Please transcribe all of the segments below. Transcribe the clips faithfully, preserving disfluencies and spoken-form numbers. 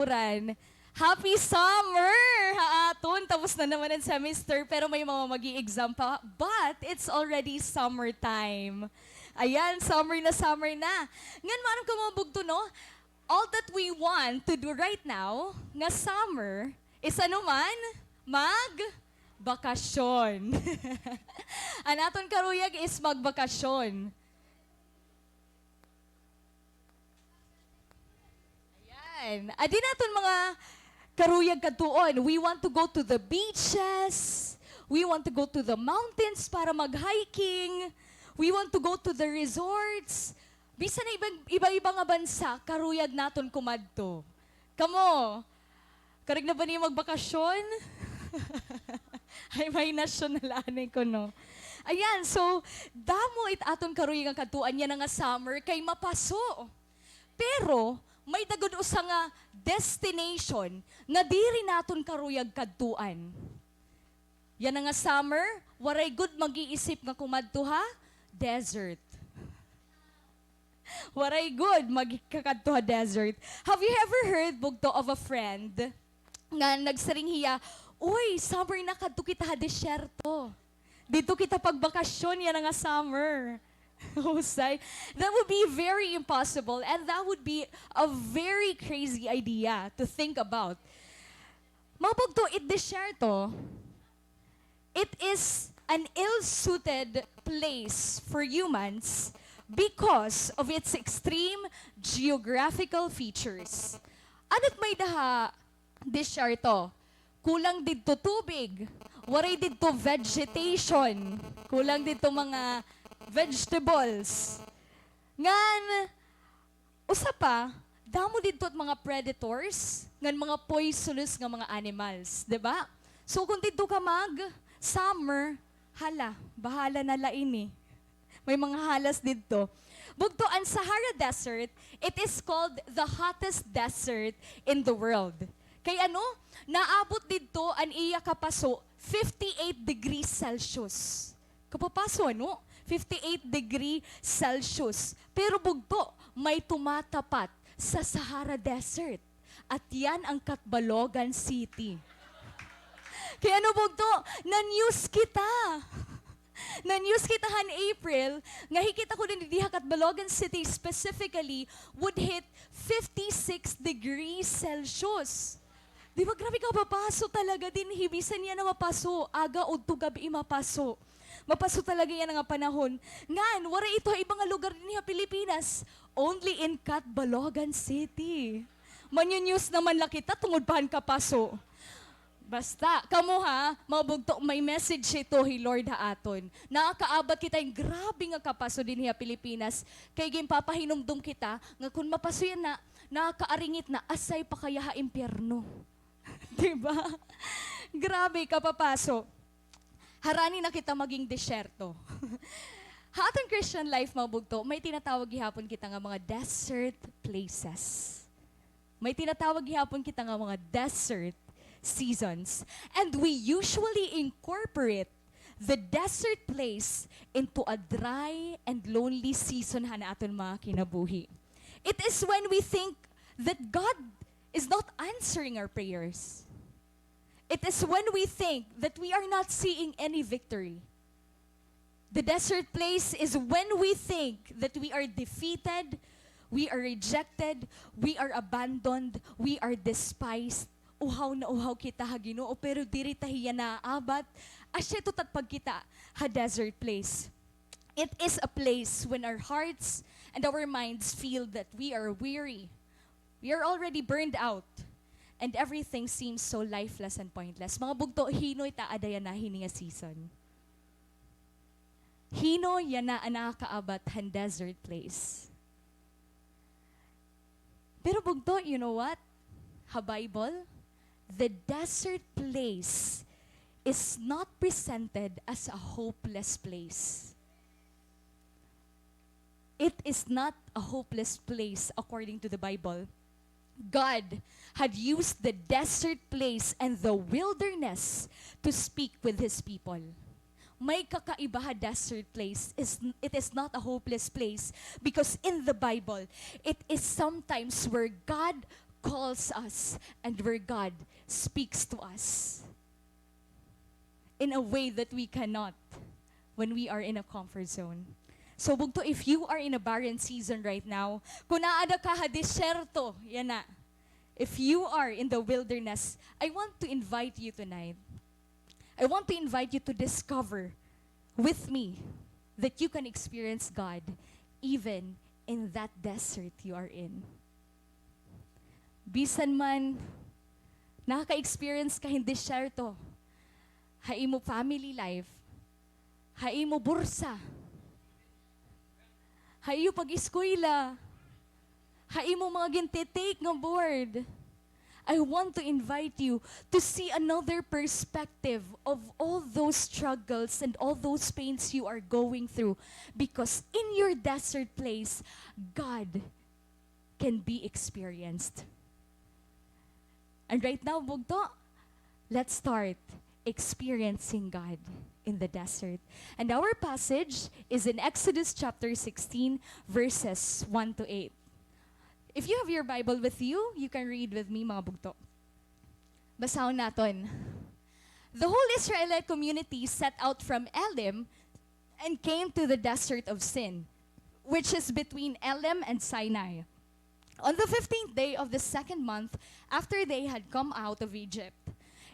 Uran. Happy summer ha aton! Tapos na naman an semester, pero may mga mag-i-exam pa. But it's already summertime. Ayan, summer na, summer na. Ngan, maaram ka, mga bugto, no? All that we want to do right now, nga summer, is ano man? Magbakasyon. An aton karuyag is magbakasyon. Ayan. Adi an aton mga karuyag kadtuon. We want to go to the beaches. We want to go to the mountains para mag-hiking. We want to go to the resorts. Bisan na iba, iba-iba nga bansa, karuyag naton kumadto. Kamo, karuyag na ba niyo magbakasyon? Ay, may nasyonal anay kuno. Ayan, so, damo it aton karuyag nga kadtuan yana nga summer kay mapaso. Pero, may-ada gud usa nga destination nga diri naton karuyag kadtuan. Yana nga summer, waray gud mag-iisip nga kumadto ha desert. Waray gud magkakadto ha desert. Have you ever heard, bugto, of a friend nga nagsiring hiya, "Uy, summer na, kadto kita ha disyerto. Didto kita pagbakasyon yana nga summer." Husay. That would be very impossible, and that would be a very crazy idea to think about. Mga bugto, it disyerto, it is an ill-suited place for humans because of its extreme geographical features. Ano it may-ada ha disyerto? Kulang didto tubig, waray didto vegetation, kulang didto mga vegetables. Ngan, usa pa, damo didto it mga predators ngan mga poisonous nga mga animals, di ba? So, kung didto ka mag-summer, hala, bahala na la ini. May mga halas didto. Bugto, an Sahara Desert, it is called the hottest desert in the world. Kay ano, naabot didto an iya kapaso, fifty-eight degrees Celsius. Kapapaso, ano? Fifty-eight degree Celsius. Pero bugto, may tumatapat sa Sahara Desert. At yan ang Catbalogan City. Kay ano, bugto, na-news kita. Na-news kita han April, nga hikit ako didi ha Catbalogan City specifically, would hit fifty-six degrees Celsius. Di ba, grabe kapapaso talaga dinhi, bisan yana mapaso, aga udto gab-i mapaso. Mapaso talaga yana nga panahon. Ngan, waray ito ha iba nga lugar dinhi ha Pilipinas. Only in Catbalogan City. Manyunyus naman la kita tungod pa han kapaso. Basta, kamo ha, mga bugto, may message ito hi Lord ha aton. Nakakaabat kita hin grabe nga kapaso dinhi ha Pilipinas. Kay ginpapahinumdom kita nga kon mapaso yana, nakakaaringit na, asay pa kaya ha impyerno. Di ba? Grabe, kapapaso. Harani na kita maging disyerto. Ha aton Christian life, mga bugto, may tinatawag gihapon kita nga mga desert places. May tinatawag gihapon kita nga mga desert seasons. And we usually incorporate the desert place into a dry and lonely season han aton mga kinabuhi. It is when we think that God is not answering our prayers. It is when we think that we are not seeing any victory. The desert place is when we think that we are defeated, we are rejected, we are abandoned, we are despised. Uhaw na uhaw kita ha Ginoo, pero diri ta hiya naaabat. Asya ito it pagkita ha desert place. It is a place when our hearts and our minds feel that we are weary. We are already burned out, and everything seems so lifeless and pointless. Mga bugto, hin-o it aada yana hini nga season? Hin-o yana an nakakaabat han desert place? Pero bugto, you know what? Ha Bible, the desert place is not presented as a hopeless place. It is not a hopeless place according to the Bible. God had used the desert place and the wilderness to speak with His people. May kakaiba ha desert place. Is, it is not a hopeless place because in the Bible, it is sometimes where God calls us and where God speaks to us in a way that we cannot when we are in a comfort zone. So, bugto, if you are in a barren season right now, kung naada ka ha disyerto, yana. If you are in the wilderness, I want to invite you tonight. I want to invite you to discover with me that you can experience God even in that desert you are in. Bisan man nakaka-experience ka hin disyerto, ha imo family life, ha imo bursa, ha iyo pag-eskwela, ha imo mga gintitake nga board, I want to invite you to see another perspective of all those struggles and all those pains you are going through, because in your desert place, God can be experienced. And right now, bugto, let's start experiencing God in the desert. And our passage is in Exodus chapter sixteen, verses one to eight. If you have your Bible with you, you can read with me, mga bugto. Basahon naton. The whole Israelite community set out from Elim and came to the desert of Sin, which is between Elim and Sinai. On the fifteenth day of the second month after they had come out of Egypt,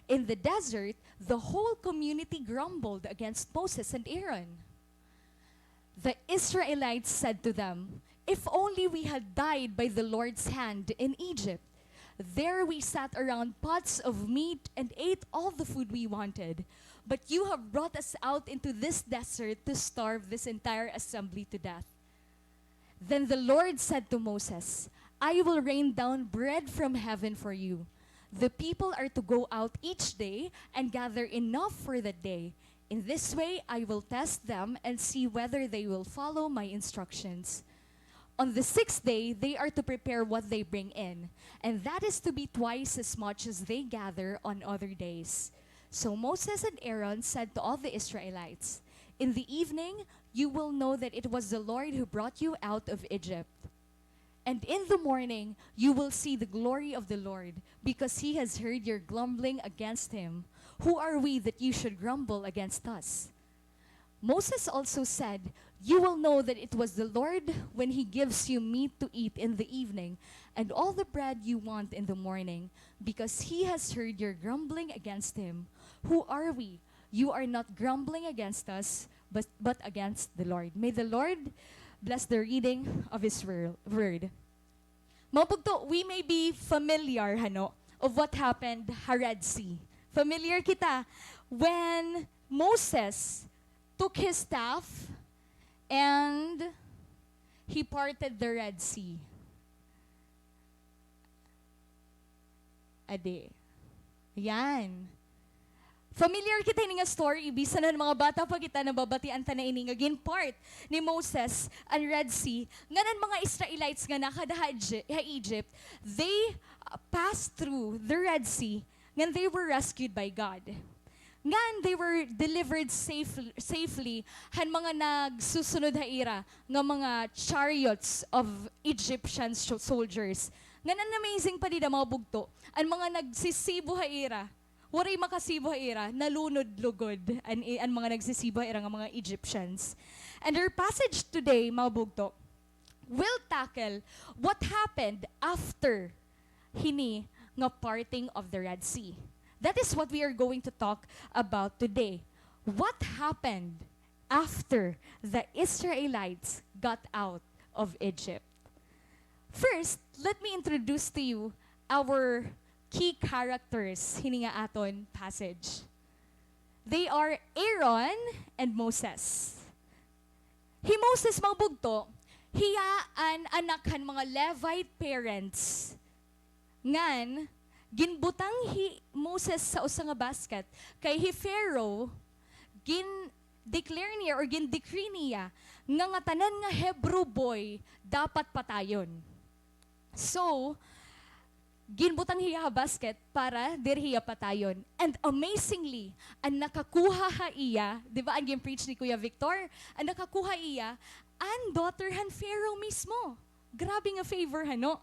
in the desert, the whole community grumbled against Moses and Aaron. The Israelites said to them, "If only we had died by the Lord's hand in Egypt. There we sat around pots of meat and ate all the food we wanted. But you have brought us out into this desert to starve this entire assembly to death." Then the Lord said to Moses, "I will rain down bread from heaven for you. The people are to go out each day and gather enough for the day. In this way, I will test them and see whether they will follow my instructions. On the sixth day, they are to prepare what they bring in, and that is to be twice as much as they gather on other days." So Moses and Aaron said to all the Israelites, "In the evening, you will know that it was the Lord who brought you out of Egypt. And in the morning, you will see the glory of the Lord, because he has heard your grumbling against him. Who are we that you should grumble against us?" Moses also said, "You will know that it was the Lord when he gives you meat to eat in the evening, and all the bread you want in the morning, because he has heard your grumbling against him. Who are we? You are not grumbling against us, but, but against the Lord." May the Lord bless the reading of his wor-, word. Mga bugto, we may be familiar, hano, of what happened ha Red Sea. Familiar kita when Moses took his staff and he parted the Red Sea. Adi. Yan. Familiar kita ini nga story, bisan han mga bata pa kita, nababatian ta na ini nga gin-part ni Moses an Red Sea, ngan an mga Israelites nga nakada ha Egy-, ha Egypt, they, uh, passed through the Red Sea, ngan they were rescued by God. Ngan they were delivered safe-, safely han mga nagsusunod ha ira nga mga chariots of Egyptian so-, soldiers. Ngan an amazing pa dida, mga bugto, an mga nagsisibo ha ira, waray makasibo ha ira, nalunod lugod an, an mga nagsisibo ha ira nga mga Egyptians. And our passage today, mga bugto, will tackle what happened after hini nga parting of the Red Sea. That is what we are going to talk about today. What happened after the Israelites got out of Egypt? First, let me introduce to you our key characters hini nga aton passage. They are Aaron and Moses. Hi Moses, mga bugto, hiya an anak han mga Levite parents. Ngan, ginbutang hi Moses sa usa nga basket, kay hi Pharaoh, gin-declare niya or gin-decree niya nga, nga tanan nga Hebrew boy dapat patayon. So, ginbutang hiya ha basket para diri hiya patayon. And amazingly, an nakakuha ha iya, di ba, an gin-preach ni Kuya Victor, an nakakuha iya, an daughter han Pharaoh mismo. Grabe nga favor, hano?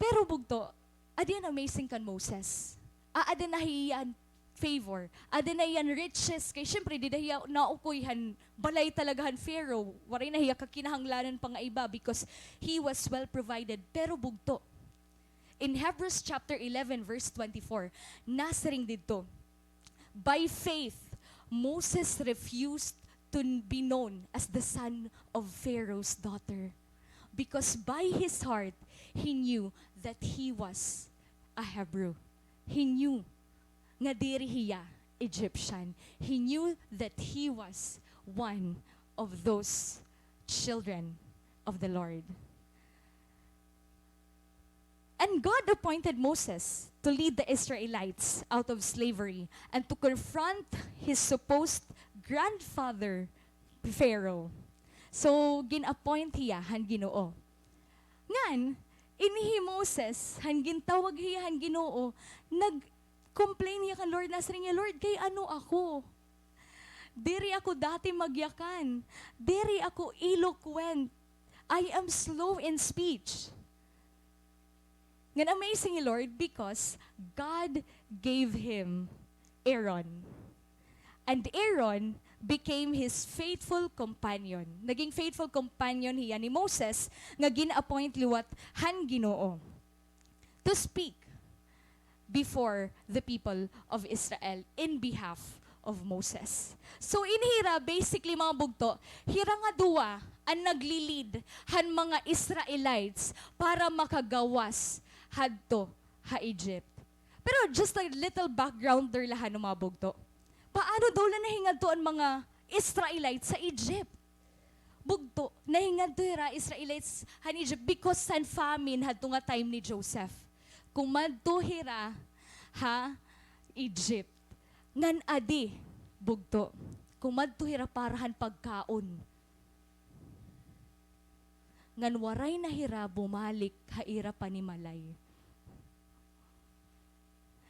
Pero bugto, adi an amazing kan Moses. A-, adi na hiya an favor. Adi na hiya an riches. Kay syempre, dida hiya naukoy han balay talaga han Pharaoh. Waray na hiya kakinahanglanan pa nga iba because he was well provided. Pero bugto. In Hebrews chapter eleven, verse twenty-four, nasiring didto, "By faith, Moses refused to be known as the son of Pharaoh's daughter, because by his heart he knew that he was a Hebrew." He knew nga diri hiya Egyptian. He knew that he was one of those children of the Lord. And God appointed Moses to lead the Israelites out of slavery and to confront his supposed grandfather, Pharaoh. So, gin-appoint hiya han Ginoo. Ngan, ini hi Moses, han gintawag hiya han Ginoo, nag-complain hiya kan Lord, nasiring hiya, "Lord, kay ano ako? Diri ako dati magyakan. Diri ako eloquent. I am slow in speech." Ngan amazing hi Lord because God gave him Aaron. And Aaron became his faithful companion. Naging faithful companion hiya ni Moses nga gin-appoint liwat han Ginoo to speak before the people of Israel in behalf of Moses. So, ini hira, basically, mga bugto, hira nga duwa an nagli-lead han mga Israelites para makagawas hadto ha Egypt. Pero just a little background der la, hano, mga bugto. Paano daw la nahingadto an mga Israelites sa Egypt? Bugto, nahingadto hira Israelites han Egypt because han famine hadto nga time ni Joseph. Kumadto hira ha Egypt. Ngan adi, bugto, kumadto hira para han pagkaon. Ngan waray na hira bumalik ha ira panimalay.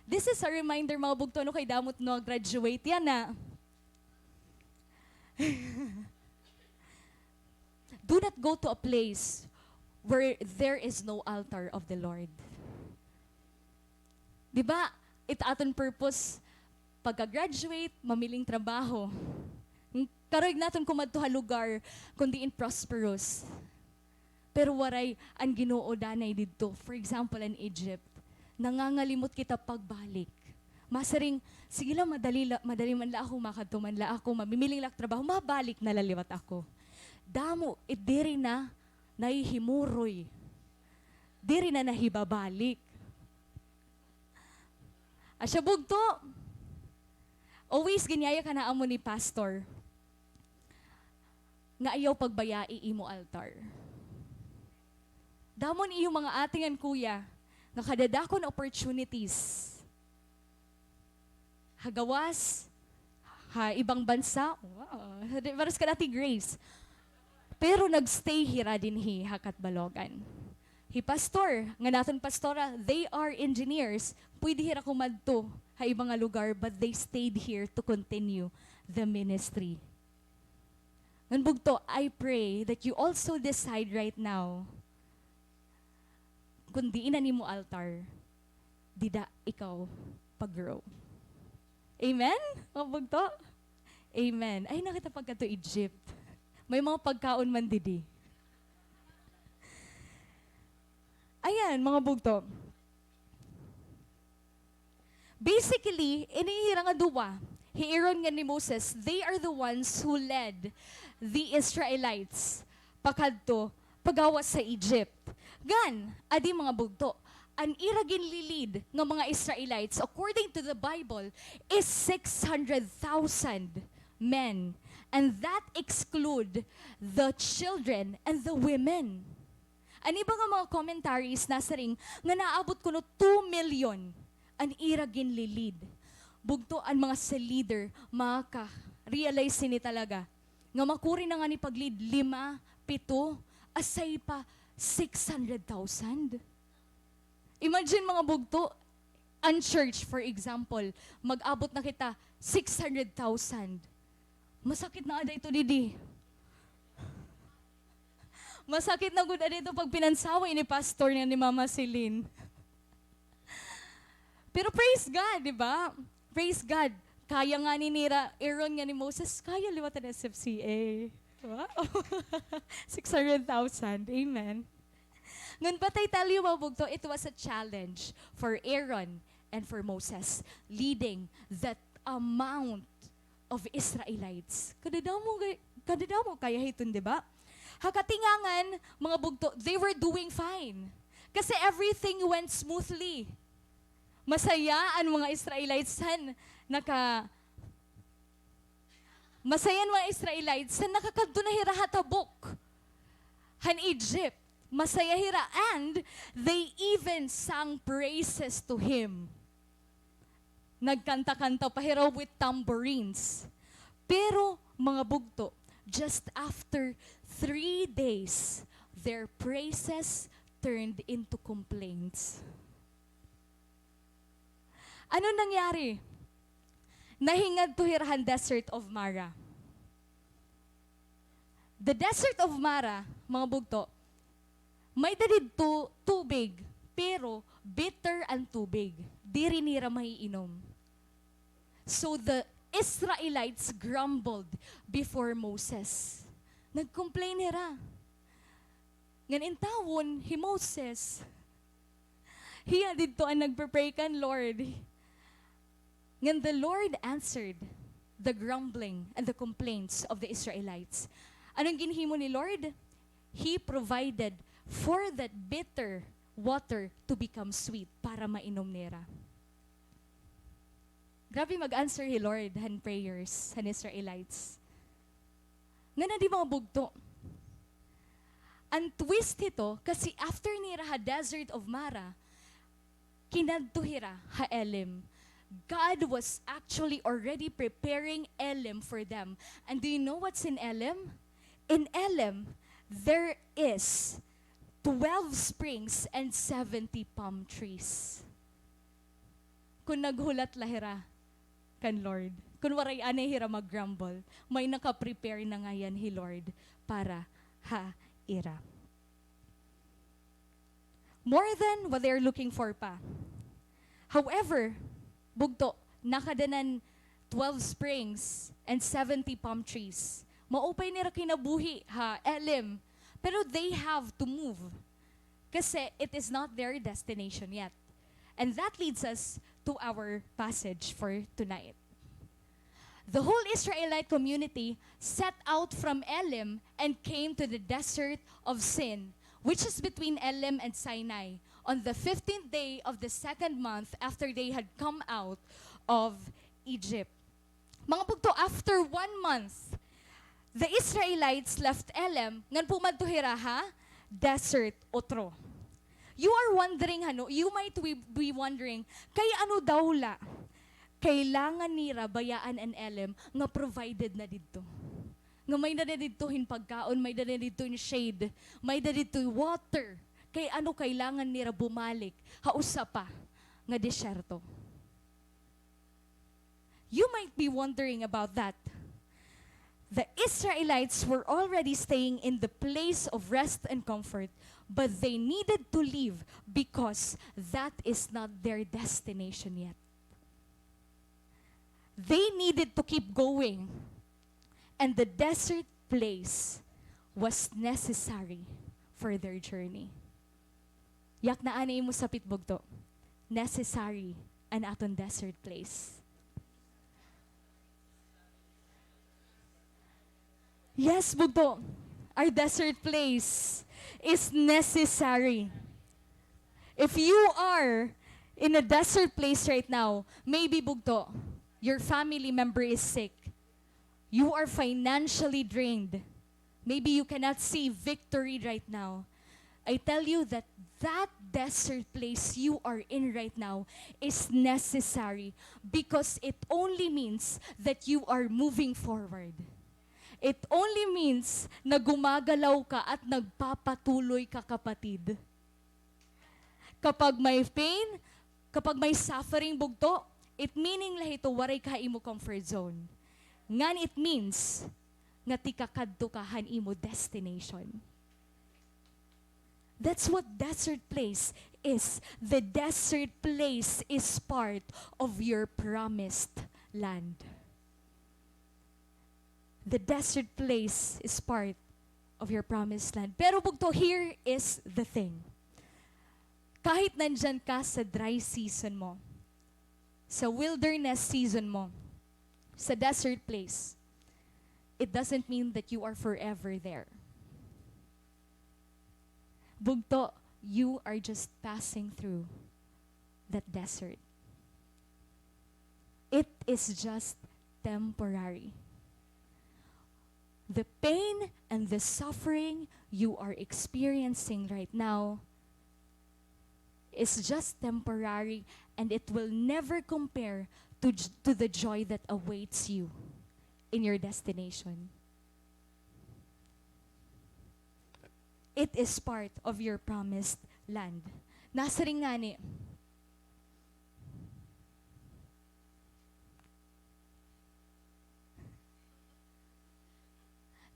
This is a reminder, mga bugto, ano, kay damo it no graduate yana. Do not go to a place where there is no altar of the Lord. Di ba, it aton purpose, pagka-graduate, mamiling trabaho. Karuyag naton kumadto ha lugar kon diin prosperous. Pero waray an Ginoo danay didto. For example, an Egypt. Nangangalimot kita pagbalik. Masiring, "Sige la, madali la, madali man la ako, makadto man la ako, mamimiling la ak trabaho, mabalik na la liwat ako." Damo, it diri na nahihimuroy. Diri na nahibabalik. Asya bugto. Always ginyayakan ha amon ni pastor nga ayaw pagbayai imo altar. Damo an iyo mga ate ngan kuya nga kadadakon opportunities ha gawas, ha ibang bansa. Wow. Di, pares kan Ate Grace. Pero nag-stay hira dinhi ha Catbalogan. Hi pastor, ngan aton pastora, they are engineers. Pwede hira kumadto ha iba nga lugar, but they stayed here to continue the ministry. Ngan bugto, I pray that you also decide right now kon diin an imo altar, dida ikaw pag-grow. Amen? Mga bugto? Amen. Ay, nakita pagkadto Egypt. May mga pagkaon man didi. Ayan, mga bugto. Basically, ini hira nga duwa, hi Aaron ngan ni Moses, they are the ones who led the Israelites pakadto pagawas sa Egypt. Ngan, adi mga bugto, an ira ginli-lead nga mga Israelites, according to the Bible, is six hundred thousand men. And that exclude the children and the women. An iba nga mga commentaries nasiring nga naabot kuno two million an ira ginli-lead. Bugto, an mga cell leader, makaka-realize hini talaga nga makuri na ngani pag-lead lima, pito, asay pa six hundred thousand. Imagine, mga bugto, an church, for example, mag-abot na kita six hundred thousand. Masakit na ada ito didi. Masakit na gud adto pagpinansawi ni Pastor nga ni Mama Celine. Pero praise God, di ba? Praise God. Kaya ngani nira Aaron ngan ni Moses, kaya liwat an S F C A. Wow. Six hundred thousand. Amen. Ngan, but I tell you, mga bugto, it was a challenge for Aaron and for Moses, leading that amount of Israelites. Kadadamo kay-, kadadamo kaya hiton, di ba? Ha katingangan, mga bugto, they were doing fine. Kasi everything went smoothly. Masaya an mga Israelites han naka-, masaya an mga Israelites han nakakadto na hira ha tabok han Egypt. Masaya hira, and they even sang praises to him. Nagkanta-kanta pa hira with tambourines. Pero, mga bugto, just after three days, their praises turned into complaints. Ano nangyari? Nahingadto hira han Desert of Mara. The Desert of Mara, mga bugto, may-ada didto tubig, pero bitter an tubig. Diri nira maiinom. So the Israelites grumbled before Moses. Nag-complain hira. Ngan intawon hi Moses, hiya didto an nagpe-pray kan Lord. Ngan the Lord answered the grumbling and the complaints of the Israelites. Ano an ginhimo ni Lord? He provided for that bitter water to become sweet para mainom nira. Grabe mag-answer hi Lord han prayers han Israelites. Ngan adi, mga bugto. An twist hito, kasi after nira ha Desert of Mara, kinadto hira ha Elim. God was actually already preparing Elim for them. And do you know what's in Elim? In Elim, there is twelve springs and seventy palm trees. Kon naghulat la hira kan Lord, kon waray anay hira mag-grumble, may naka-prepare na ngay-an hi Lord para ha ira. More than what they're looking for pa. However, bugto, nakada nan twelve springs and seventy palm trees. Maupay nira kinabuhi ha Elim, pero they have to move. Kasi it is not their destination yet. And that leads us to our passage for tonight. The whole Israelite community set out from Elim and came to the desert of Sin, which is between Elim and Sinai, on the fifteenth day of the second month after they had come out of Egypt. Mga bugto, after one month, the Israelites left Elim, ngan pumadto hira ha desert utro. You are wondering, hano, you might wi-, be wondering, kay ano daw la kailangan nira bayaan an Elim nga provided na didto? Nga may-ada na didto hin pagkaon, may-ada na didto hin shade, may-ada didto hin water. Kay ano kailangan nira bumalik ha usa pa nga disyerto? You might be wondering about that. The Israelites were already staying in the place of rest and comfort, but they needed to leave because that is not their destination yet. They needed to keep going, and the desert place was necessary for their journey. Yakna anay imo sapit, bugto. Necessary an aton desert place. Yes, bugto. Our desert place is necessary. If you are in a desert place right now, maybe, bugto, your family member is sick. You are financially drained. Maybe you cannot see victory right now. I tell you that that desert place you are in right now is necessary, because it only means that you are moving forward. It only means na gumagalaw ka at nagpapatuloy ka, kapatid. Kapag may pain, kapag may suffering, bugto, it meaning la hito waray ka ha imo comfort zone. Ngan it means nga tikakadto ka han imo destination. That's what desert place is. The desert place is part of your promised land. The desert place is part of your promised land. Pero bugto, here is the thing. Kahit nandiyan ka sa dry season mo, sa wilderness season mo, sa desert place, it doesn't mean that you are forever there. Bugto, you are just passing through that desert. It is just temporary. The pain and the suffering you are experiencing right now is just temporary, and it will never compare to j-, to the joy that awaits you in your destination. It is part of your promised land. Nasiring ngani,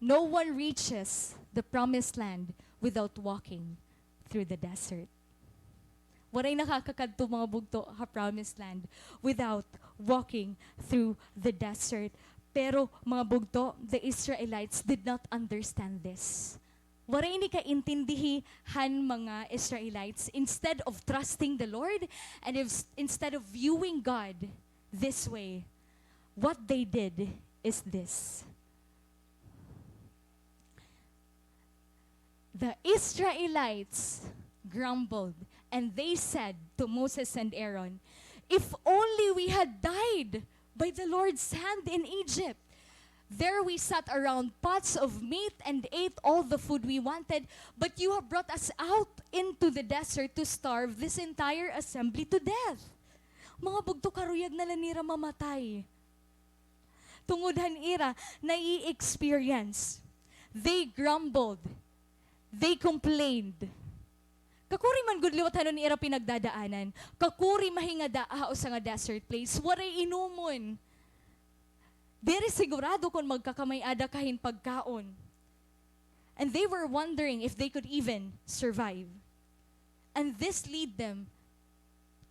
no one reaches the promised land without walking through the desert. Waray nakakakadto, mga bugto, ha promised land without walking through the desert. Pero, mga bugto, the Israelites did not understand this. Waray ini kaintindihi han mga Israelites. Instead of trusting the Lord, and if, instead of viewing God this way, what they did is this. The Israelites grumbled, and they said to Moses and Aaron, "If only we had died by the Lord's hand in Egypt. There we sat around pots of meat and ate all the food we wanted, but you have brought us out into the desert to starve this entire assembly to death." Mga bugto, karuyag na la nira mamatay. Tungod han ira nai-experience. They grumbled. They complained. Kakuri man gud liwat han ira pinagdadaanan. Kakuri mahingadaa ha usa nga desert place. Waray inumon. Diri sigurado kon magkakamay-ada ka hin pagkaon. And they were wondering if they could even survive. And this lead them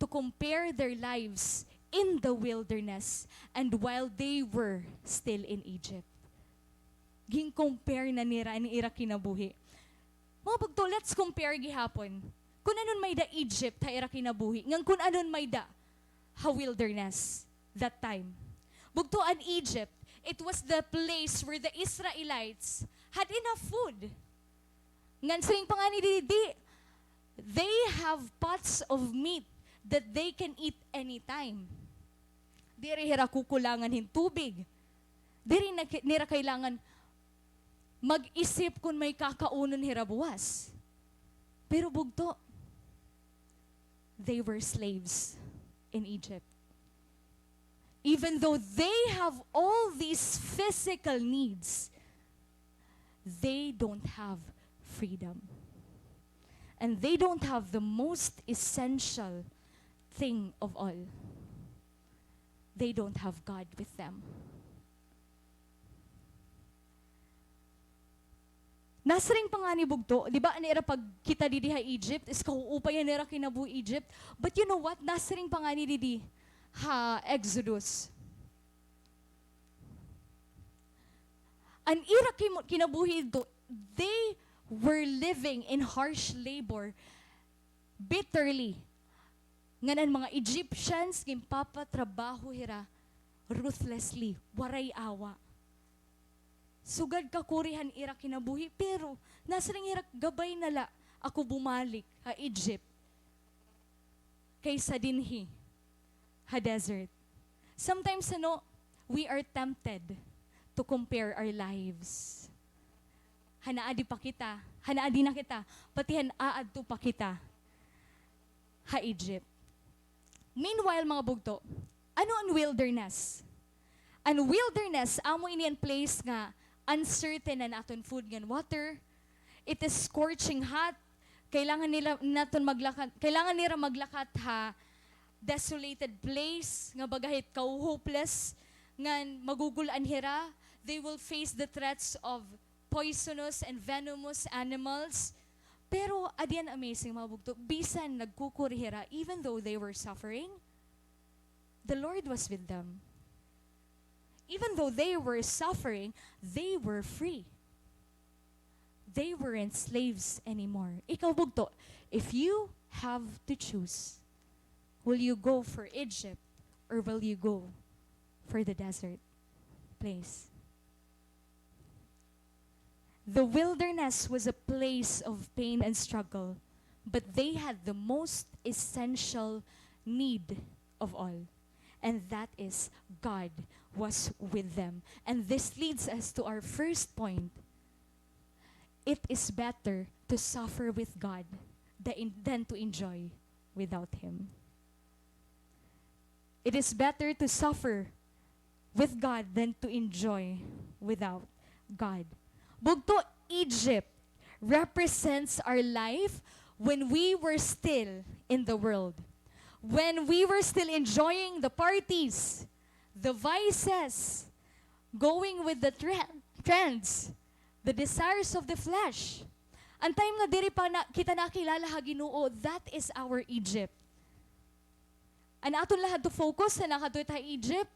to compare their lives in the wilderness and while they were still in Egypt. Gin-compare na nira an ira kinabuhi. Mga bugto, let's compare gihapon. Kun ano an may-ada Egypt ha ira kinabuhi, ngan kun ano an may-ada ha wilderness that time. Bugto, an Egypt, it was the place where the Israelites had enough food. Ngan siring pa ngani didi, they have pots of meat that they can eat anytime. Diri hira kukulangan hin tubig. Diri na ki-, nira kailangan mag-isip kon may kakaunon hira buwas. Pero bugto, they were slaves in Egypt. Even though they have all these physical needs, they don't have freedom. And they don't have the most essential thing of all. They don't have God with them. Nasiring pa ngani bugto, di ba, an ira pagkita didi ha Egypt, is kauupay an ira kinabuhi Egypt. But you know what? Nasiring pa ngani didi ha Exodus. An ira kim-, kinabuhi didto, they were living in harsh labor, bitterly. Ngan an mga Egyptians, ginpapatrabaho hira ruthlessly, waray awa. Sugad kakuri han ira kinabuhi, pero nasiring hira, gabay na la ako bumalik ha Egypt kaysa dinhi ha desert. Sometimes, ano, we are tempted to compare our lives. Han aadi pa kita, han aadi na kita, pati han aadto pa kita ha Egypt. Meanwhile, mga bugto, ano an wilderness? An wilderness, amo ini an place nga uncertain an aton food ngan water. It is scorching hot. Kailangan nila, naton maglakat, kailangan nira maglakat ha desolated place nga baga hit ka-hopeless, ngan magugul-an hira. They will face the threats of poisonous and venomous animals. Pero, adi an amazing, mga bugto, bisan nagkukuri hira, even though they were suffering, the Lord was with them. Even though they were suffering, they were free. They weren't slaves anymore. Ikaw, bugto, if you have to choose, will you go for Egypt or will you go for the desert place? The wilderness was a place of pain and struggle, but they had the most essential need of all, and that is God was with them. And this leads us to our first point. It is better to suffer with God than, than to enjoy without Him. It is better to suffer with God than to enjoy without God. Bugto, Egypt represents our life when we were still in the world. When we were still enjoying the parties, the vices, going with the tre-, trends, the desires of the flesh. An time nga diri pa na, kita nakilala ha Ginoo, that is our Egypt. An aton la hadto focus, an nakadto ta ha Egypt,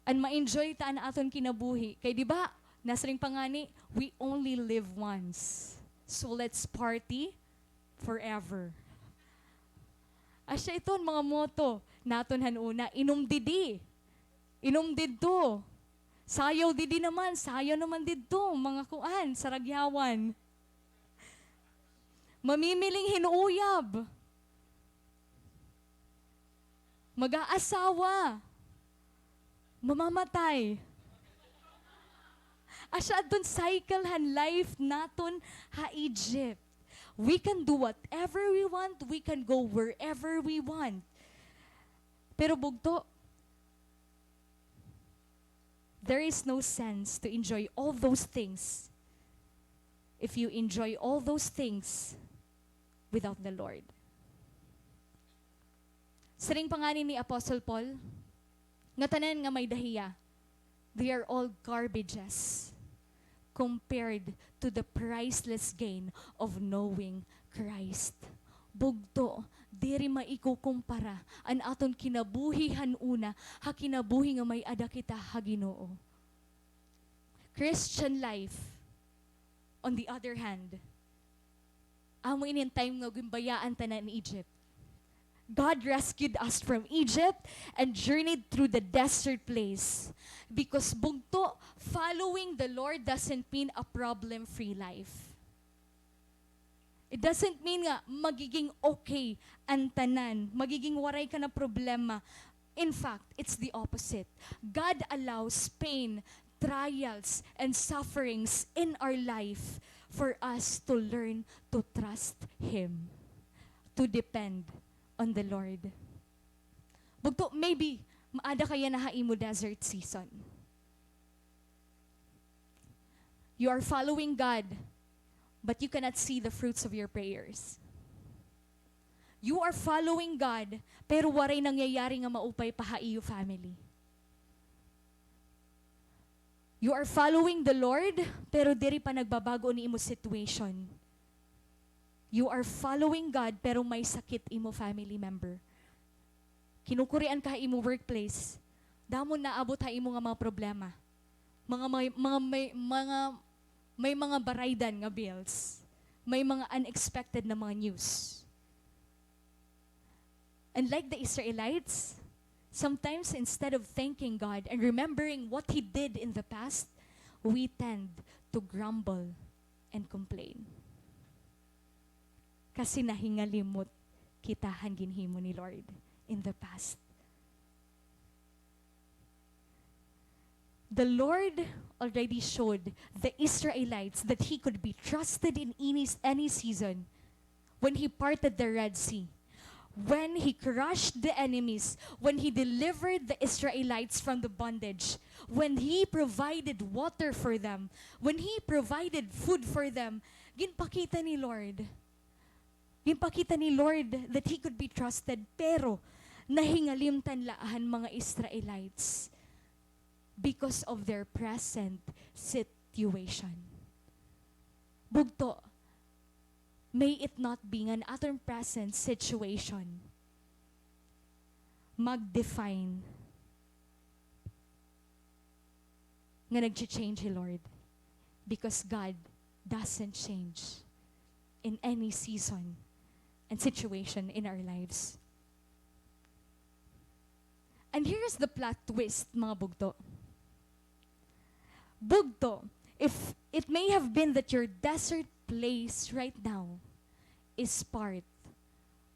an ma-enjoy ta an aton kinabuhi. Kay di ba, nasiring pa ngani, we only live once. So let's party forever. Asya iton mga motto naton han una, inom didi, inom didto, sayaw didi naman, sayaw naman didto, mga kuan, saragyawan. Mamimiling hin uyab. Mag-aasawa. Mamamatay. Asya adton cycle han life naton ha Egypt. We can do whatever we want, we can go wherever we want. Pero bugto, there is no sense to enjoy all those things if you enjoy all those things without the Lord. Siring pa ngani ni Apostle Paul, ngatanan nga may-ada hiya, they are all garbages compared to the priceless gain of knowing Christ. Bugto, diri maikukumpara an aton kinabuhi han una ha kinabuhi nga may-ada kita ha Ginoo. Christian life, on the other hand, amo ini an time nga ginbayaan ta na an Egypt. God rescued us from Egypt and journeyed through the desert place. Because bugto, following the Lord doesn't mean a problem-free life. It doesn't mean nga magiging okay an tanan, magiging waray ka na problema. In fact, it's the opposite. God allows pain, trials, and sufferings in our life for us to learn to trust Him, to depend on the Lord. Bugto, maybe, maada ka yana ha imo desert season. You are following God, but you cannot see the fruits of your prayers. You are following God, pero waray nangyayari nga maupay pa ha iyo family. You are following the Lord, pero diri pa nagbabago an imo situation. You are following God, pero may sakit imo family member. Kinukurian ka ha imo workplace. Damo naabot ha imo nga mga problema. Mga may, mga may, mga, may mga baraydan nga bills. May mga unexpected na mga news. And like the Israelites, sometimes instead of thanking God and remembering what He did in the past, we tend to grumble and complain. Kasi nahingalimot kita han ginhimo ni Lord in the past. The Lord already showed the Israelites that He could be trusted in any, any season when He parted the Red Sea, when He crushed the enemies, when He delivered the Israelites from the bondage, when He provided water for them, when He provided food for them. Ginpakita ni Lord. Ginpakita ni Lord that He could be trusted, pero nahingalimtan la han mga Israelites because of their present situation. Bugto, May it not be nga an aton present situation mag-define nga nagcha-change hi Lord, because God doesn't change in any season and situation in our lives. And here's the plot twist, mga bugto. Bugto, if it may have been that your desert place right now is part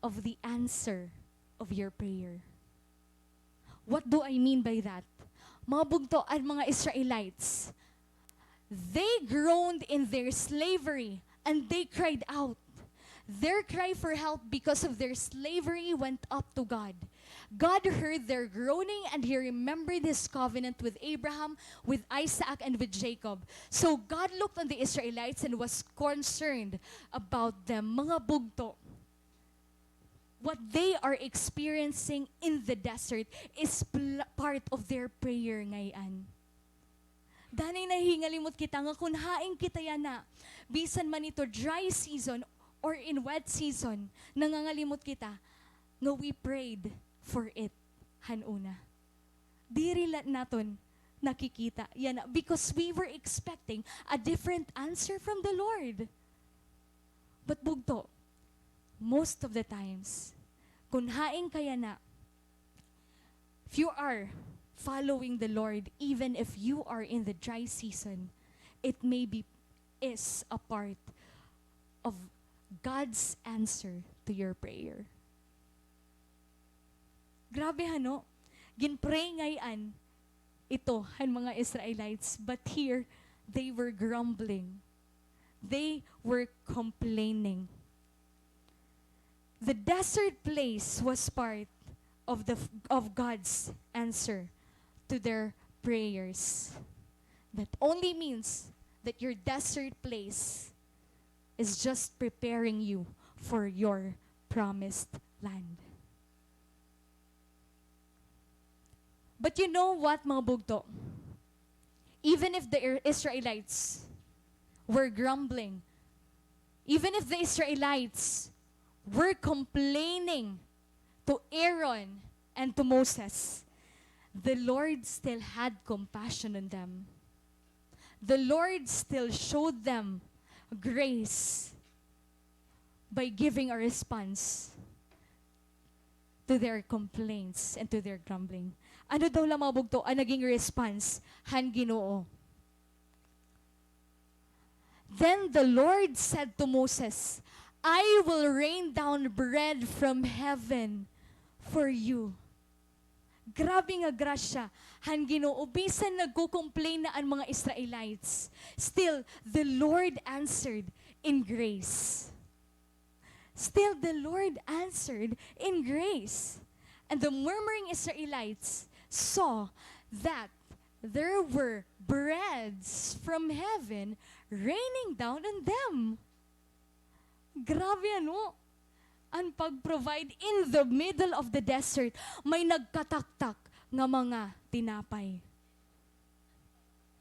of the answer of your prayer. What do I mean by that? Mga bugto, an mga Israelites, they groaned in their slavery and they cried out. Their cry for help because of their slavery went up to God. God heard their groaning and he remembered his covenant with Abraham, with Isaac, and with Jacob. So God looked on the Israelites and was concerned about them. Mga bugto, what they are experiencing in the desert is pl-, part of their prayer ngay-an. Danay nahihingalimot kita nga kon hain kita yana, bisan man ito dry season or in wet season, nangangalimot kita nga we prayed for it han una. Diri la naton nakikita yana because we were expecting a different answer from the Lord. But bugto, most of the times, kon hain ka yana, if you are following the Lord, even if you are in the dry season, it may be is a part of God's answer to your prayer. Grabe, hano? Ginpray ngay-an ito han mga Israelites, but here, they were grumbling. They were complaining. The desert place was part of the, of God's answer to their prayers. That only means that your desert place is just preparing you for your promised land. But you know what, mga bugto? Even if the Ir-, Israelites were grumbling, even if the Israelites were complaining to Aaron and to Moses, the Lord still had compassion on them. The Lord still showed them grace by giving a response to their complaints and to their grumbling. Ano daw la, mga bugto, an naging response han Ginoo? Then the Lord said to Moses, "I will rain down bread from heaven for you." Grabe nga grasya han Ginoo, bisan nagko-complain na an mga Israelites, still the Lord answered in grace. Still, the Lord answered in grace. And the murmuring Israelites saw that there were breads from heaven raining down on them. Grabe, ano? An pag-provide in the middle of the desert, may nagkataktak nga mga tinapay.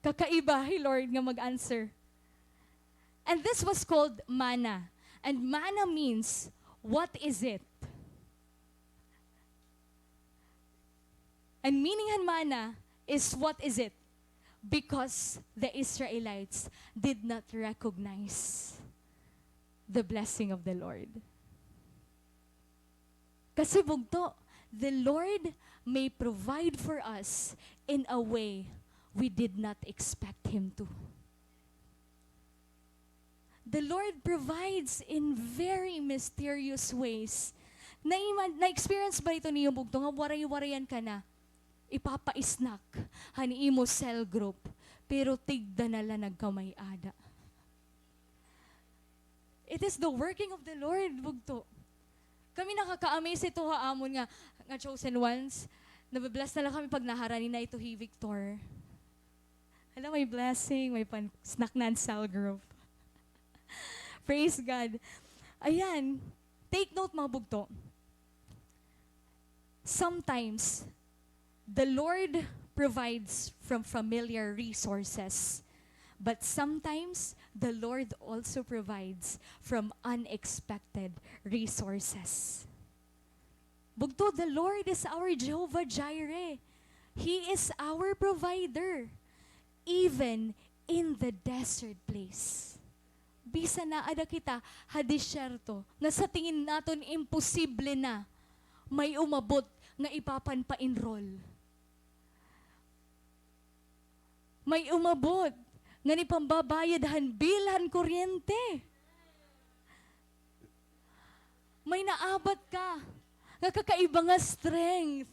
Kakaiba hi Lord nga mag-answer. And this was called manna. And manna means, "What is it?" And meaning han manna is, "What is it?" Because the Israelites did not recognize the blessing of the Lord. Kasi bugto, the Lord may provide for us in a way we did not expect Him to. The Lord provides in very mysterious ways. Naima-, na-experience ba ito niyo, bugto, nga waray-warayan ka na ipapa-snack han imo cell group, pero tigda na la nagkamay-ada? It is the working of the Lord, bugto. Kami nakaka-amaze ito ha amon nga, nga chosen ones. Nabe-bless na la kami pag naharani na ito hi Victor. Hala, may blessing, may pan-snack na an cell group. Praise God. Ayan, take note, mga bugto. Sometimes, the Lord provides from familiar resources, but sometimes The Lord also provides from unexpected resources. Bugto, the Lord is our Jehovah Jireh. He is our provider, even in the desert place. Bisan naada kita ha disyerto, nga sa tingin naton imposible na, may umabot nga ipapanpa-enroll. May umabot nga ipambabayad han bill han kuryente. May naabat ka nga kakaiba nga strength.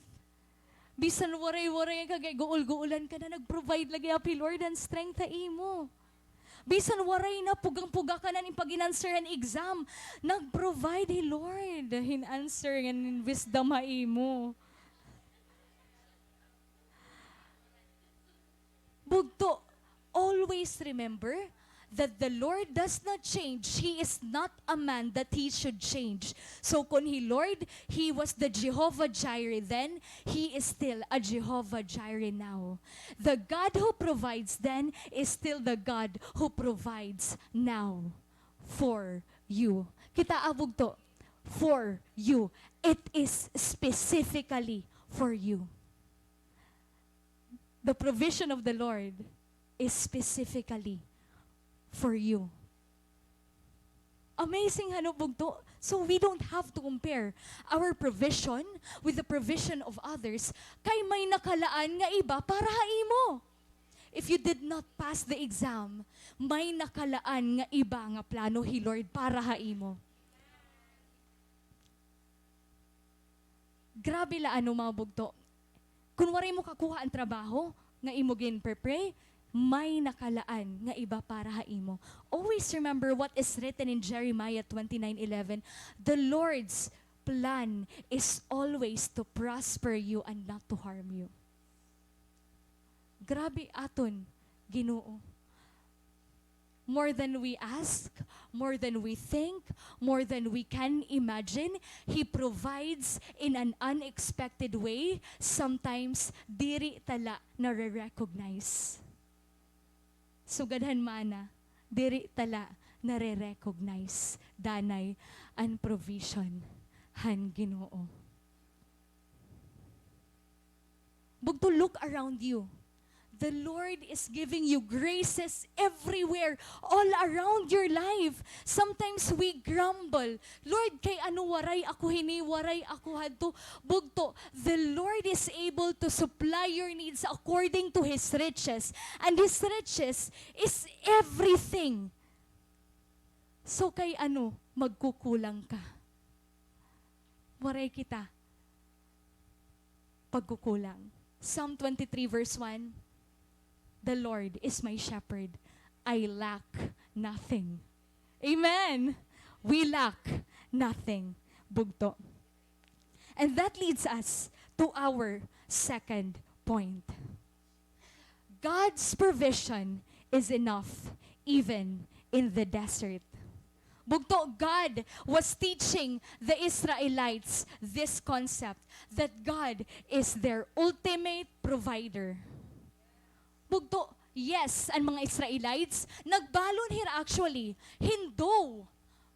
Bisan waray-waray ka, kay guol-guolan ka na, nag-provide lagi hi Lord han strength ha imo. Bisan waray na, pugang-puga ka na hin pag-inanswer han exam, nag-provide hi Lord hin answer ngan hin wisdom ha imo. Bugto, always remember that the Lord does not change. He is not a man that he should change. So kon hi Lord, he was the Jehovah Jireh then, he is still a Jehovah Jireh now. The God who provides then is still the God who provides now for you. Kitaa bugto, for you. It is specifically for you. The provision of the Lord is specifically for you. Amazing, ano, bugto? So we don't have to compare our provision with the provision of others. Kay may nakalaan nga iba para ha imo. If you did not pass the exam, may nakalaan nga iba nga plano hi Lord para ha imo. Grabe la, ano, mga bugto. Kun waray mo kakuha an trabaho nga imo ginpe-pray, may nakalaan nga iba para ha imo. Always remember what is written in Jeremiah twenty-nine eleven, "The Lord's plan is always to prosper you and not to harm you." Grabe aton Ginoo. More than we ask, more than we think, more than we can imagine, He provides in an unexpected way, sometimes diri ta la nare-recognize. Sugad han mana, diri ta la nare-recognize danay an provision han Ginoo. Bugto, look around you. The Lord is giving you graces everywhere, all around your life. Sometimes we grumble, "Lord, kay ano waray ako hini, waray ako hadto?" Bugto, the Lord is able to supply your needs according to His riches. And His riches is everything. So kay ano magkukulang ka? Waray kita pagkukulang. Psalm twenty-three verse one, "The Lord is my shepherd. I lack nothing." Amen. We lack nothing. Bugto. And that leads us to our second point. God's provision is enough even in the desert. Bugto, God was teaching the Israelites this concept that God is their ultimate provider. Bugto, yes, an mga Israelites, nagbalon hira actually hin dough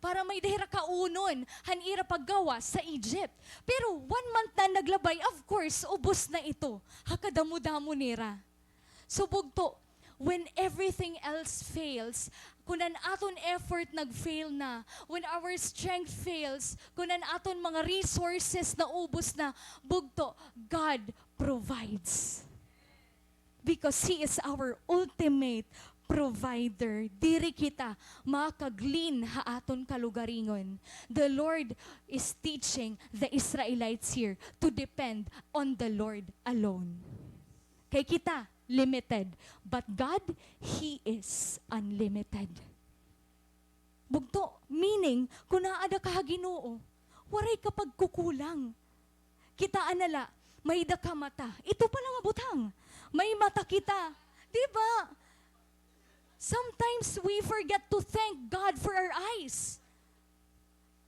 para may-ada hira kaunon han ira paggawas ha Egypt. Pero one month na naglabay, of course, ubos na ito ha kadamo-damo nira. So, bugto, when everything else fails, kun an aton effort nag-fail na, when our strength fails, kun an aton mga resources naubos na, bugto, God provides. Because He is our ultimate provider. Diri kita makag-lean ha aton kalugaringon. The Lord is teaching the Israelites here to depend on the Lord alone. Kay kita, limited. But God, He is unlimited. Bugto, meaning, kun aada ka ha Ginoo, waray ka pagkukulang. Kitaa na la, may-ada ka mata. Ito pa la nga butang. May mata kita. Di ba? Sometimes we forget to thank God for our eyes.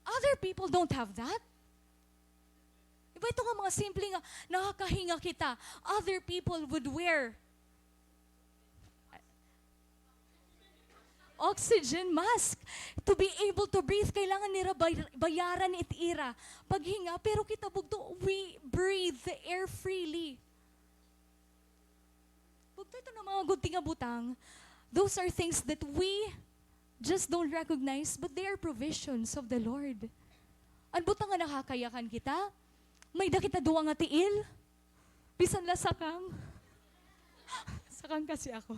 Other people don't have that. Di ba, ito nga mga simple nga nakakahinga kita, other people would wear. Oxygen mask. To be able to breathe, kailangan nira bay-, bayaran it ira paghinga. Pero kita bugto, we breathe the air freely. Bugto ito nga mga gudti nga butang. Those are things that we just don't recognize, but they are provisions of the Lord. An butang nga nakakayakan kita, may-ada kita duha nga tiil, bisan la sakang. Sakang kasi ako.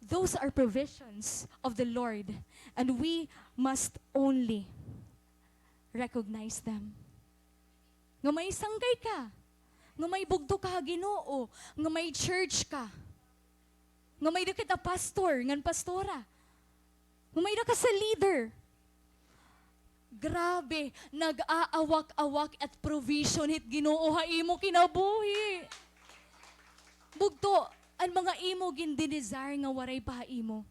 Those are provisions of the Lord, and we must only recognize them. Nga may sanggay ka, nga may bugto ka ha Ginoo, nga may church ka, nga may-ada kita pastor ngan pastora, nga may-ada ka sa leader. Grabe, nag-aawak-awak it provision hit Ginoo ha imo kinabuhi. Bugto, an mga imo gindinidesire nga waray pa ha imo,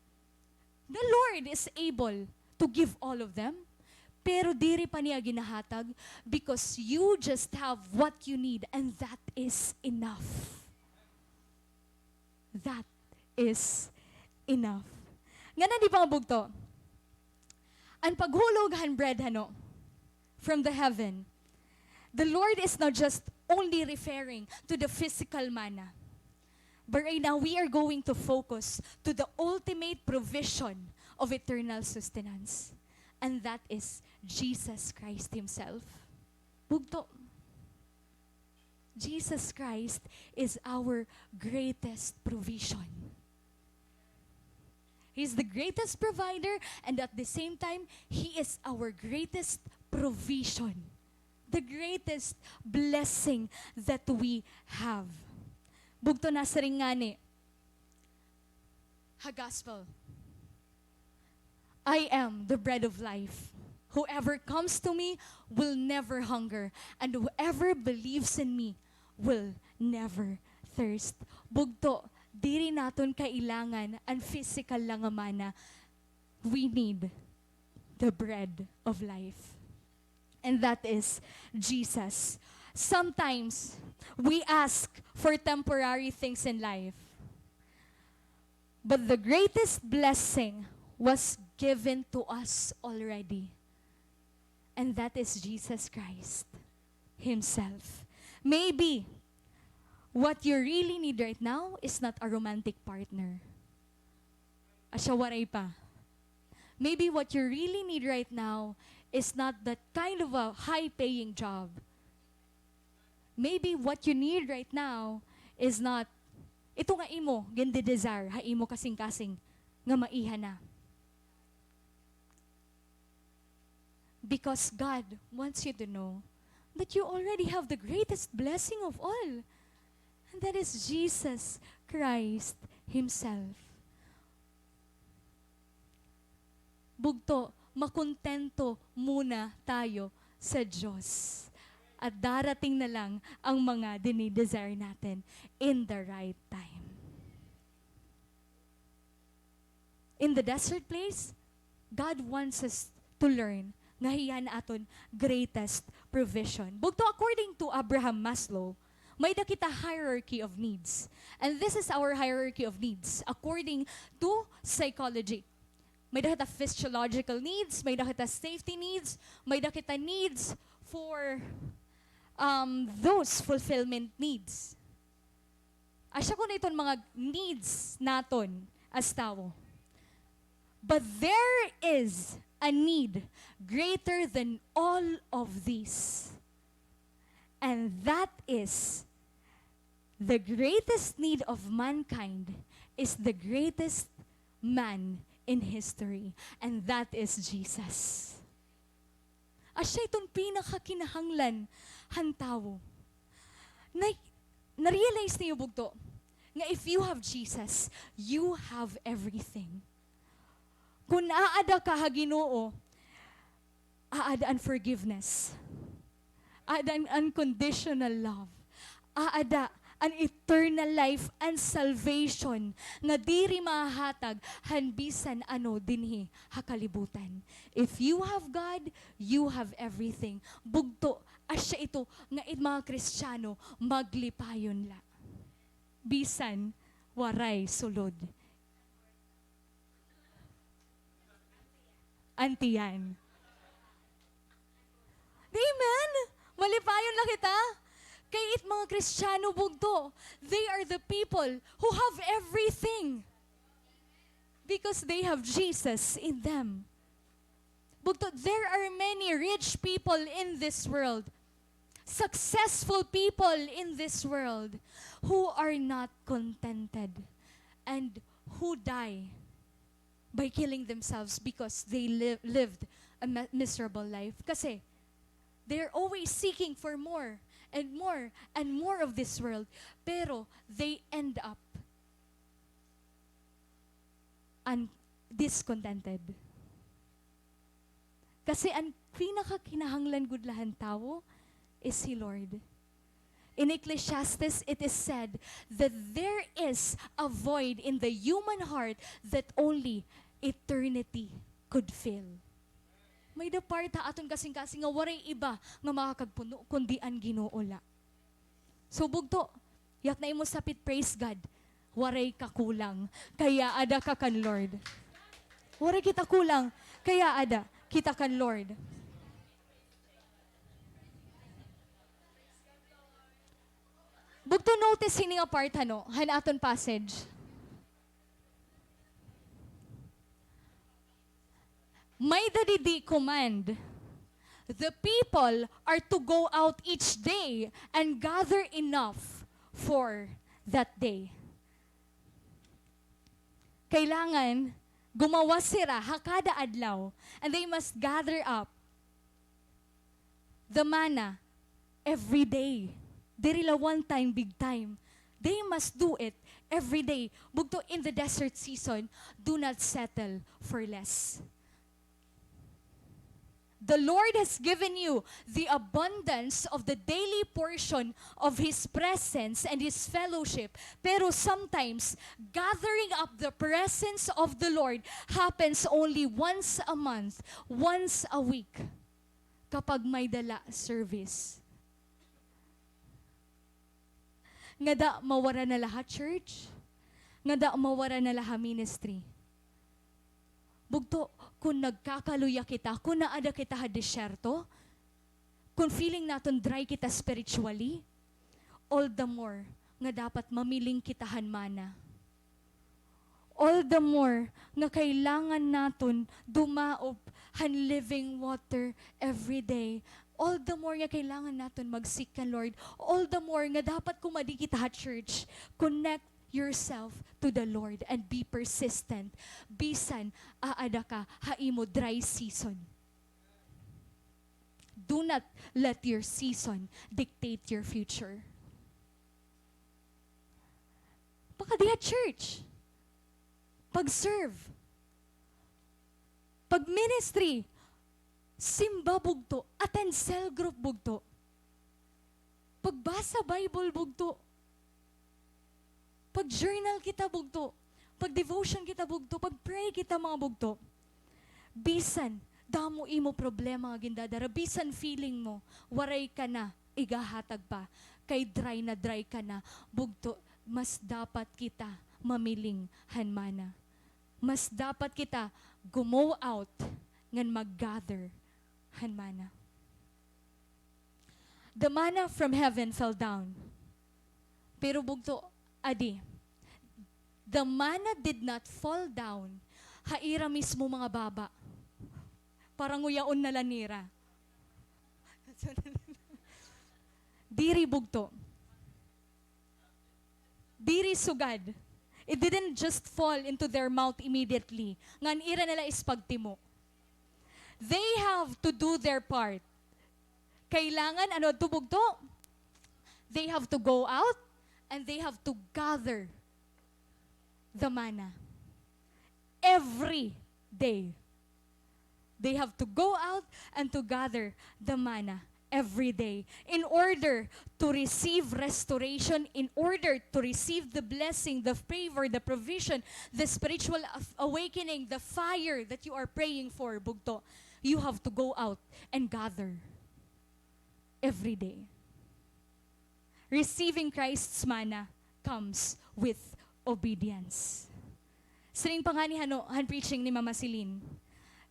the Lord is able to give all of them, pero diri pa niya ginahatag, because you just have what you need, and that is enough. That is enough. Ngan an di pa nga bugto, an paghulog han bread hano, from the heaven, the Lord is not just only referring to the physical manna. But right now, we are going to focus to the ultimate provision of eternal sustenance. And that is Jesus Christ Himself. Bugto. Jesus Christ is our greatest provision. He is the greatest provider, and at the same time, He is our greatest provision. The greatest blessing that we have. Bugto, nasiring ngani ha gospel, "I am the bread of life. Whoever comes to me will never hunger, and whoever believes in me will never thirst." Bugto, diri naton kailangan an physical la nga manna. We need the bread of life. And that is Jesus. Sometimes, we ask for temporary things in life. But the greatest blessing was given to us already. And that is Jesus Christ Himself. Maybe, what you really need right now is not a romantic partner. Asya waray pa. Maybe what you really need right now is not that kind of a high-paying job. Maybe what you need right now is not ito nga imo gindidesire ha imo kasingkasing nga maiha na. Because God wants you to know that you already have the greatest blessing of all. And that is Jesus Christ Himself. Bugto, makontento muna tayo sa Diyos. At darating na lang ang mga dinidesire natin in the right time. In the desert place, God wants us to learn nga hiya an aton greatest provision. Bugto, according to Abraham Maslow, may-ada kita hierarchy of needs. And this is our hierarchy of needs according to psychology. May-ada kita physiological needs, may-ada kita safety needs, may-ada kita needs for, um, those fulfillment needs. Asya kuno iton mga needs naton as tawo. But there is a need greater than all of these. And that is, the greatest need of mankind is the greatest man in history. And that is Jesus. Asya iton pinakakinahanglan han tawo. Na, na-realize niyo bugto nga if you have Jesus, you have everything. Kun aada ka ha Ginoo, aada an forgiveness. Aada an unconditional love. Aada an eternal life and salvation nga diri mahahatag han bisan ano dinhi ha kalibutan. If you have God, you have everything. Bugto, asya ito nga it mga Kristiyano maglipayon la. Bisan waray sulod. Antian. Amen? Malipayon la kita. Kay it mga Kristiyano bugto, they are the people who have everything because they have Jesus in them. Bugto, there are many rich people in this world, successful people in this world who are not contented and who die by killing themselves because they li-, lived a mi-, miserable life. Kasi, they're always seeking for more and more and more of this world. Pero, they end up un-, discontented. Kasi an pinakakinahanglan gud la han tawo is si Lord. In Ecclesiastes, it is said that there is a void in the human heart that only eternity could fill. May-ada part ha aton kasingkasing nga waray iba nga makakagpuno kundi an Ginoo la. So, bugto, yak na imo sapit, praise God. Waray ka kulang, kay aada ka kan Lord. Waray kita kulang, kay aada kita kan Lord. Bugto, notice hini nga part, hano, han aton passage. May-ada didi command. The people are to go out each day and gather enough for that day. Kailangan gumawas hira ha kada adlaw, and they must gather up the manna every day. Diri la one time, big time. They must do it every day. Bugto, in the desert season, do not settle for less. The Lord has given you the abundance of the daily portion of His presence and His fellowship. Pero sometimes, gathering up the presence of the Lord happens only once a month, once a week, kapag may-ada la service. Ngada mawara na la ha church? Ngada mawara na la ha ministry? Bugto, kon nagkakaluya kita, kon naada kita ha disyerto, kon feeling naton dry kita spiritually, all the more nga dapat mamiling kita han manna. All the more nga kailangan naton dumaop han living water every day. All the more nga kailangan naton mag-seek kan Lord. All the more nga dapat kon madi kita ha church, connect yourself to the Lord and be persistent. Bisan aada ka ha imo dry season. Do not let your season dictate your future. Pag-adi ha church, pag-serve, pag-ministry, simba bugto, attend cell group bugto, pagbasa Bible bugto, pag-journal kita bugto, pag-devotion kita bugto, pag-pray kita, mga bugto. Bisan damo imo problema nga gindadara, bisan feeling mo waray ka na igahatag pa, kay dry na dry ka na, bugto, mas dapat kita mamiling han manna. Mas dapat kita gumo out ngan mag-gather han manna. The manna from heaven fell down. Pero bugto, adi, the manna did not fall down ha ira mismo mga baba. Para nguyaon na la nira. Diri bugto. Diri sugad. It didn't just fall into their mouth immediately. Ngan ira na la ispagtimo. They have to do their part. Kailangan, ano adto bugto? They have to go out and they have to gather the manna every day. They have to go out and to gather the manna every day in order to receive restoration, in order to receive the blessing, the favor, the provision, the spiritual af-, awakening, the fire that you are praying for, bugto. You have to go out and gather every day. Receiving Christ's manna comes with obedience. Siring pa ngani, hano, han preaching ni Mama Celine,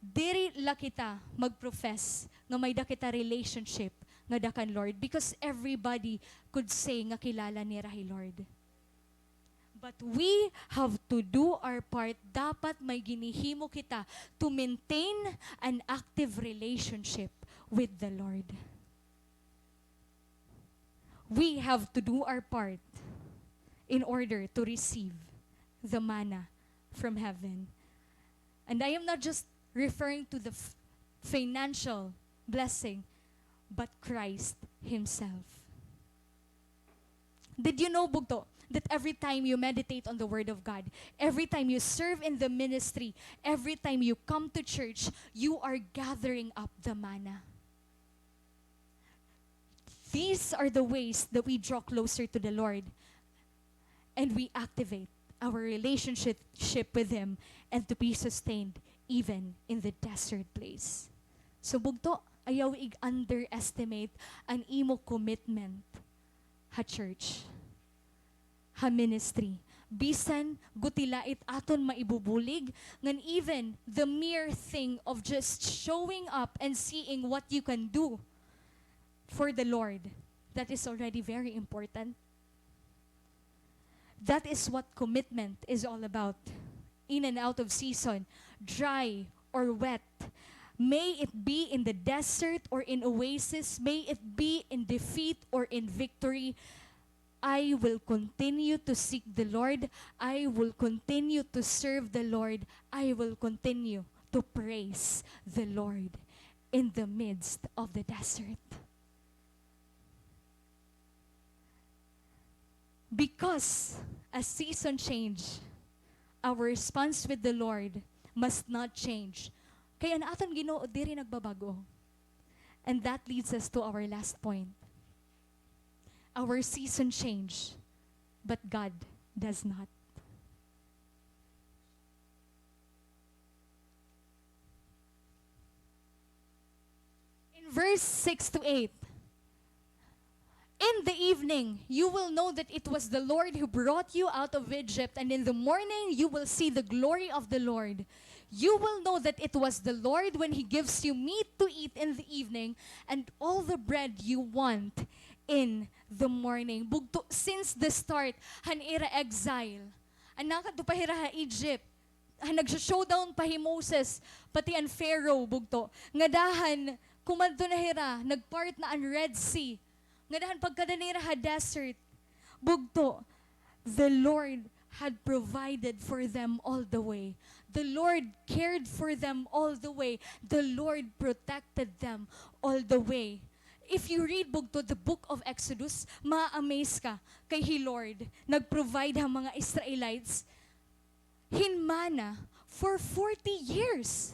Diri la kita mag-profess nga may da kita relationship nga da kan Lord, because everybody could say nga kilala nira hi Lord. But we have to do our part. Dapat may ginhihimo kita to maintain an active relationship with the Lord. We have to do our part in order to receive the manna from heaven. And I am not just referring to the f-, financial blessing, but Christ Himself. Did you know, bugto, that every time you meditate on the Word of God, every time you serve in the ministry, every time you come to church, you are gathering up the manna? These are the ways that we draw closer to the Lord and we activate our relationship with Him and to be sustained even in the desert place. So, bugto, ayaw ig-underestimate an imo commitment ha church, ha ministry. Bisan guti la it aton maibubulig, ngan even the mere thing of just showing up and seeing what you can do for the Lord, that is already very important. That is what commitment is all about. In and out of season, dry or wet, may it be in the desert or in oasis, may it be in defeat or in victory, I will continue to seek the Lord. I will continue to serve the Lord. I will continue to praise the Lord in the midst of the desert. Because as season change, our response with the Lord must not change. Kay an aton Ginoo diri nagbabag-o. And that leads us to our last point. Our season change, but God does not. In verse six to eight, "In the evening you will know that it was the Lord who brought you out of Egypt, and in the morning you will see the glory of the Lord. You will know that it was the Lord when He gives you meat to eat in the evening, and all the bread you want in the morning." Bugto, since the start han ira exile, an nakadto pa hira ha Egypt, han nagso-showdown pa hi Moses, pati an Pharaoh, bugto. Ngada han kumadto na hira, nagpart na an Red Sea. Ngada han pagkada nira ha desert, bugto, the Lord had provided for them all the way. The Lord cared for them all the way. The Lord protected them all the way. If you read, bugto, the book of Exodus, ma-amaze ka kay hi Lord nag-provide ha mga Israelites hin manna for forty years.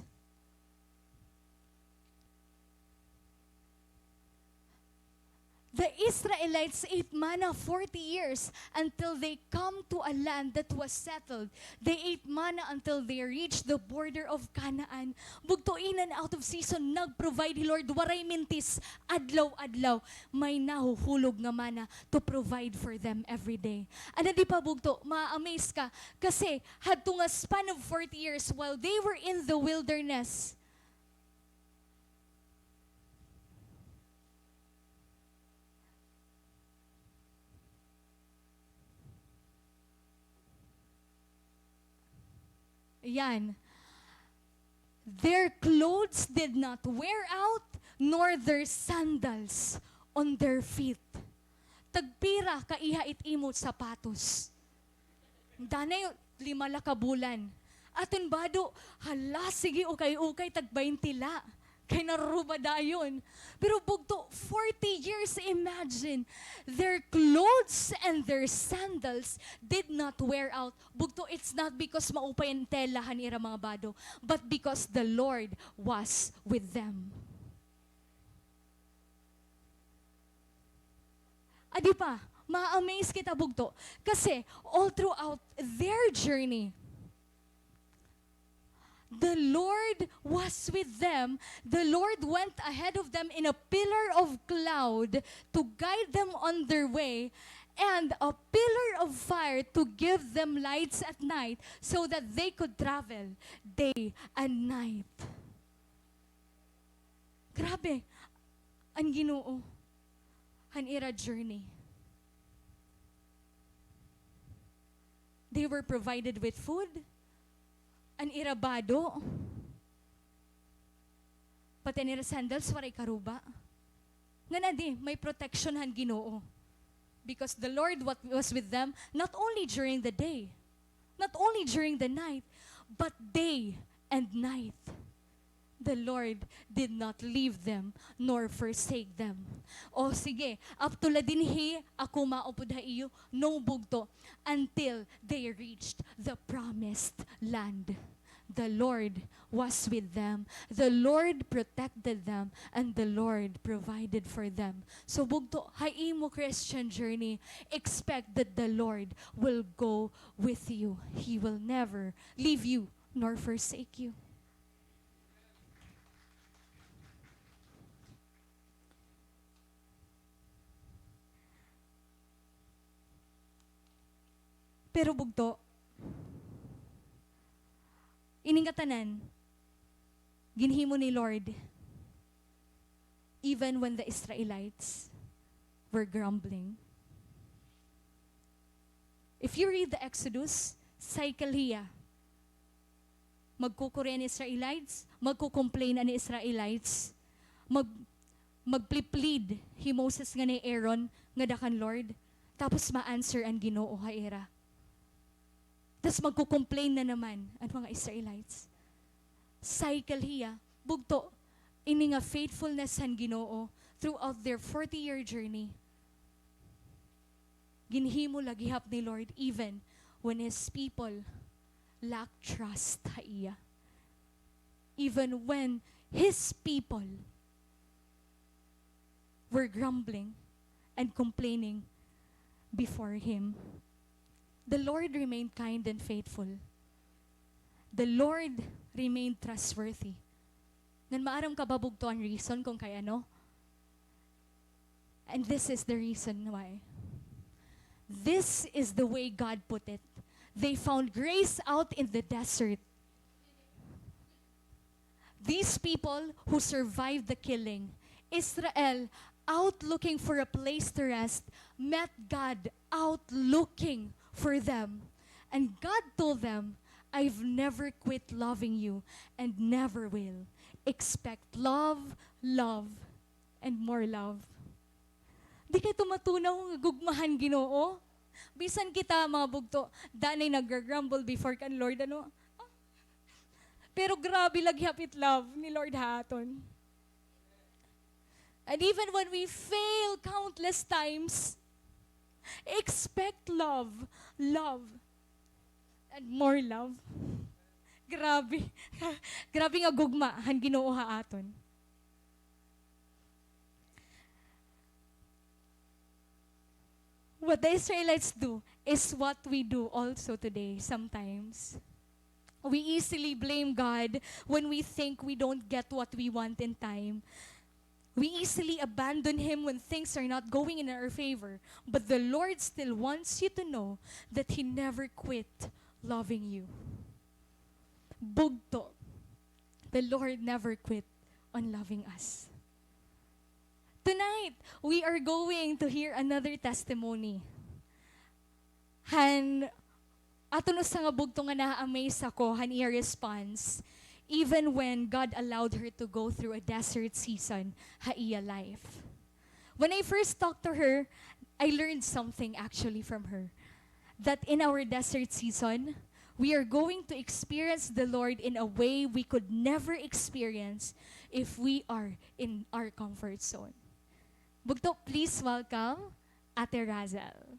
The Israelites ate manna forty years until they come to a land that was settled. They ate manna until they reached the border of Canaan. Bugto, in and out of season, nag-provide hi Lord, waray mintis, adlaw-adlaw may nahuhulog nga manna to provide for them every day. Ano di pa, bugto, ma-amaze ka, kasi hadto nga span of forty years, while they were in the wilderness, ayan. Their clothes did not wear out, nor their sandals on their feet. Tagpira kaiha it imo sapatos? Danay, lima la ka bulan. Aton bado, hala, sige, ukay-ukay, tag baynte la. Kay naruruba dayon. Pero bugto, forty years, imagine. Their clothes and their sandals did not wear out. Bugto, it's not because maupay an tela han ira mga bado, but because the Lord was with them. Adi pa, ma-amaze kita, bugto. Kasi all throughout their journey, the Lord was with them. The Lord went ahead of them in a pillar of cloud to guide them on their way, and a pillar of fire to give them lights at night so that they could travel day and night. grabe, an Ginoo, han ira journey. They were provided with food, an ira bado, pati an ira sandals, waray karuba. Ngan adi, may protection han Ginoo. Because the Lord wa-, was with them, not only during the day, not only during the night, but day and night. The Lord did not leave them nor forsake them. O sige, up to la dinhi, ako maupod ha iyo, no bugto, until they reached the promised land. The Lord was with them. The Lord protected them, and the Lord provided for them. So, bugto, ha imo Christian journey, expect that the Lord will go with you. He will never leave you nor forsake you. Pero bugto, ini ngatanan, ginhimo ni Lord, even when the Israelites were grumbling. If you read the Exodus, cycle hiya. Magkukuri an Israelites, magko-complain an Israelites, mag-, magpli-plead hi Moses ngan hi Aaron ngada kan Lord, tapos ma-answer an Ginoo ha ira. Tas magko-complain na naman an mga Israelites. Cycle hiya, bugto, ini nga faithfulness han Ginoo throughout their forty-year journey. Ginhimo la gihap ni Lord even when His people lack trust ha iya. Even when His people were grumbling and complaining before Him, the Lord remained kind and faithful. The Lord remained trustworthy. Ngan maaram ka ba bugto an reason kung kay ano? And this is the reason why. This is the way God put it. They found grace out in the desert. These people who survived the killing, Israel, out looking for a place to rest, met God out looking for them. And God told them, "I've never quit loving you and never will. Expect love, love, and more love." Di kay ito matunaw nga gugma han Ginoo? Bisan kita, mga bugto, danay naggra-grumble before kan Lord, ano? Pero grabe la gihap it love ni Lord ha aton. And even when we fail countless times, expect love, love, and more love. Grabe. Grabe nga gugma han Ginoo ha aton. What the Israelites do is what we do also today sometimes. We easily blame God when we think we don't get what we want in time. We easily abandon Him when things are not going in our favor. But the Lord still wants you to know that He never quit loving you. Bugto, the Lord never quit on loving us. Tonight, we are going to hear another testimony. Han aton usa nga bugto nga na-amaze ako han iya response, even when God allowed her to go through a desert season ha iya life. When I first talked to her, I learned something actually from her. That in our desert season, we are going to experience the Lord in a way we could never experience if we are in our comfort zone. Bugto, please welcome Ate Razel.